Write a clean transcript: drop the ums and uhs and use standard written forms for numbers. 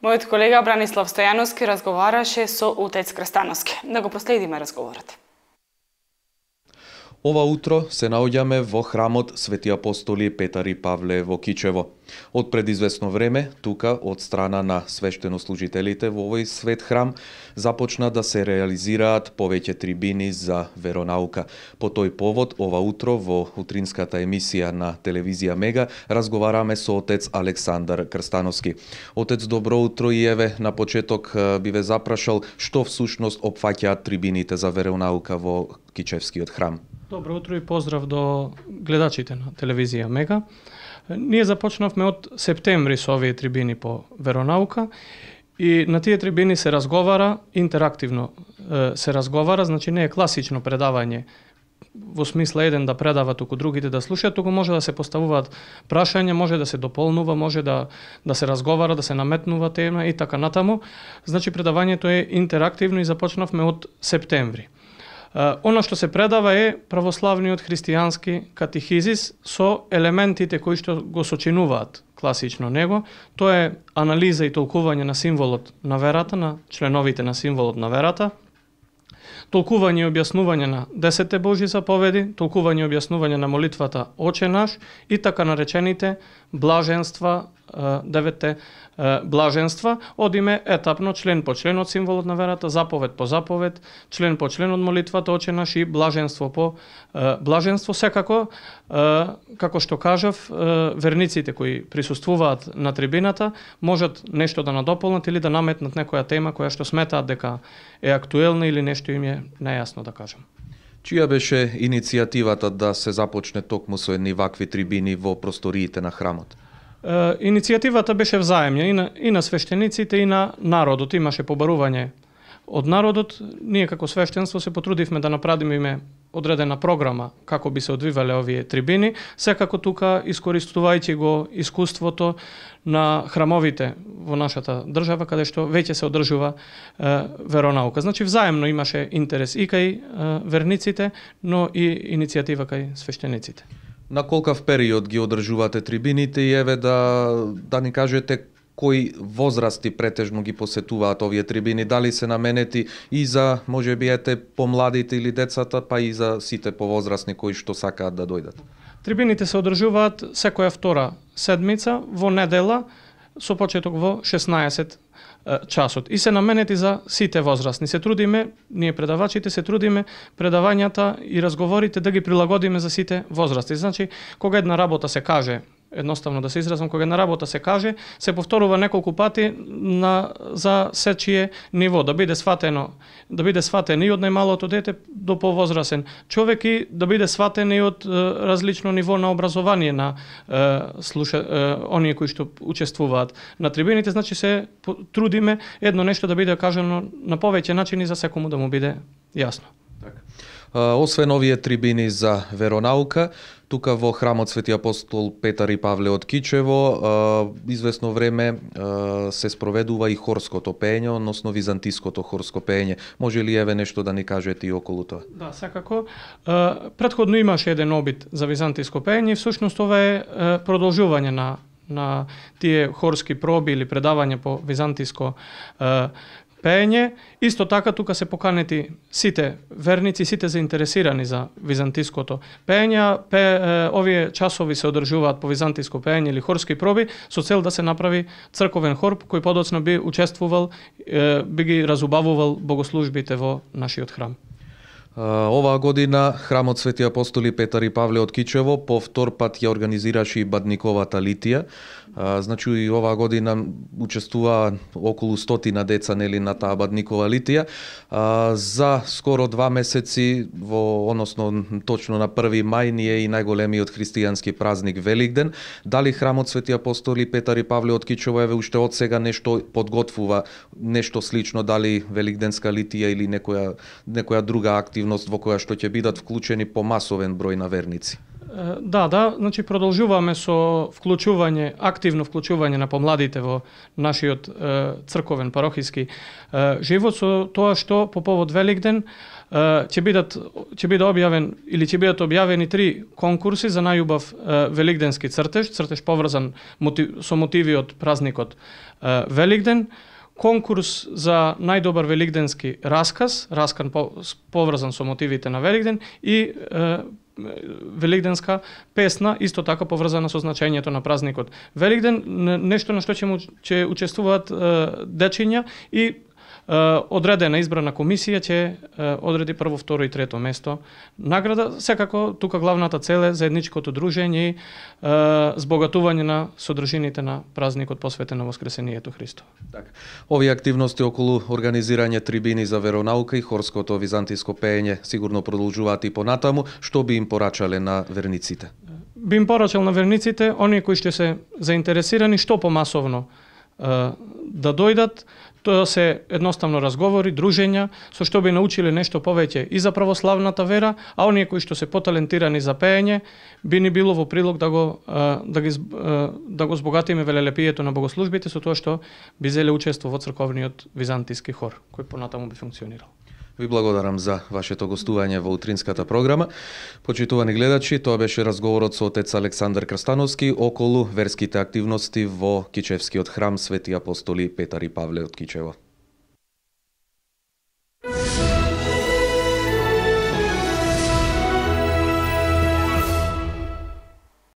Мојот колега Бранислав Стојановски разговараше со отец Крстановски. Да го проследиме разговорот. Ова утро се наоѓаме во храмот Свети апостоли Петар и Павле во Кичево. Од пред известно време, тука, од страна на свештенослужителите во овој свет храм, започна да се реализираат повеќе трибини за веронаука. По тој повод, ова утро во утринската емисија на телевизија Мега разговараме со отец Александар Крстановски. Отец, добро утро и еве на почеток би ве запрашал што всушност опфаќаат трибините за веронаука во Кичевскиот храм. Добро утро и поздрав до гледачите на телевизија Мега. Ние започнавме од септември со овие трибини по веронаука и на тие трибини се разговара, интерактивно се разговара, значи не е класично предавање во смисла еден да предава, туку другите да слушаат, туку може да се поставуваат прашања, може да се дополнува, може да се разговара, да се наметнува тема и така натаму. Значи предавањето е интерактивно и започнавме од септември. Оно што се предава е православниот христијански катехизис со елементите кои што го сочинуваат класично него. Тоа е анализа и толкување на символот на верата, на членовите на символот на верата, толкување и објаснување на 10 Божји заповеди, толкување и објаснување на молитвата Оче наш и така наречените блаженства, 9 блаженства, одиме етапно член по член од символот на верата, заповед по заповед, член по член од молитвата Оче наш и блаженство по блаженство. Секако, како што кажав, верниците кои присуствуваат на трибината можат нешто да надополнат или да наметнат некоја тема која што сметаат дека е актуелна или нешто им е нејасно, да кажам. Чија беше иницијативата да се започне токму со едни вакви трибини во просториите на храмот? Иницијативата беше взаемна и на свештениците и на народот. Имаше побарување од народот. Ние како свештенство се потрудивме да направиме одредена програма како би се одвивале овие трибини, секако тука искористувајќи го искуството на храмовите во нашата држава, каде што веќе се одржува веронаука. Значи взаемно имаше интерес и кај верниците, но и иницијатива кај свештениците. На колкав период ги одржувате трибините и еве да ни кажете кои возрасти претежно ги посетуваат овие трибини, дали се наменети и за можеби помладите или децата, па и за сите повозрастни кои што сакаат да дојдат? Трибините се одржуваат секоја втора седмица во недела со почеток во 16 часот и се наменети за сите возрастни. Се трудиме, ние предавачите се трудиме предавањата и разговорите да ги прилагодиме за сите возрасти. Значи, кога една работа се каже, едноставно да се изразам, кога една работа се каже, се повторува неколку пати за сечие ниво, да биде сватен и од најмалото дете до повозрасен човек и да биде сватен и од различно ниво на образование на оние кои што учествуваат на трибините. Значи се трудиме едно нешто да биде кажано на повеќе начини за секому да му биде јасно. Освен овие трибини за веронаука, тука во храмот Свети апостол Петар и Павле од Кичево известно време се спроведува и хорското пеење, односно византиското хорско пеење. Може ли еве нешто да ни кажете и околу тоа? Да, секако. Претходно имаше еден обид за византиско пеење и всушност ова е продолжување на тие хорски проби или предавања по византиско пеење. Исто така тука се поканети сите верници, сите заинтересирани за византиското пеење. Овие часови се одржуваат по византиско пеење или хорски проби со цел да се направи црковен хор кој подоцна би учествувал, би ги разубавувал богослужбите во нашиот храм. Оваа година храмот Свети апостоли Петар и Павле од Кичево по втор пат ја организираше и Бадниковата литија. Значи и оваа година учествува околу 100 деца на таа Бадникова литија. За скоро 2 месеци, односно точно на 1 мај, ни е и најголемиот христијански празник Великден. Дали храмот Свети апостоли Петар и Павле од Кичево еве уште од сега нешто подготвува, нешто слично, дали Великденска литија или некоја друга активност во која што ќе бидат вклучени помасовен број на верници? Да, значи продолжуваме со активно вклучување на помладите во нашиот црковен парохиски живот, со тоа што по повод Великден ќе биде објавен или ќе бидат објавени 3 конкурси за најубав великденски цртеж поврзан со мотиви од празникот Великден, конкурс за најдобар великденски расказ поврзан со мотивите на Великден и великденска песна, исто така поврзана со значењето на празникот Великден, нешто на што ќе учествуваат дечиња и одредена избрана комисија ќе одреди прво, второ и трето место награда. Секако тука главната цел е заедничкото дружење и збогатување на содржините на празникот посветен на Воскресението Христово. Така. Овие активности околу организирање трибини за веронаука и хорското византиско пеење сигурно продолжуваат и понатаму. Што би им порачале на верниците? Би им порачал на верниците, оние кои што се заинтересирани, што помасовно да дојдат. Тоа се едноставно разговори, дружења, со што би научиле нешто повеќе и за православната вера, а оние кои што се поталентирани за пеење, би ни било во прилог да го збогатиме велелепието на богослужбите со тоа што би зеле учество во црковниот византиски хор, кој понатаму би функционирал. Ви благодарам за вашето гостување во утринската програма. Почитувани гледачи, тоа беше разговорот со отец Александар Крстановски околу верските активности во Кичевскиот храм Свети апостоли Петар и Павле од Кичево.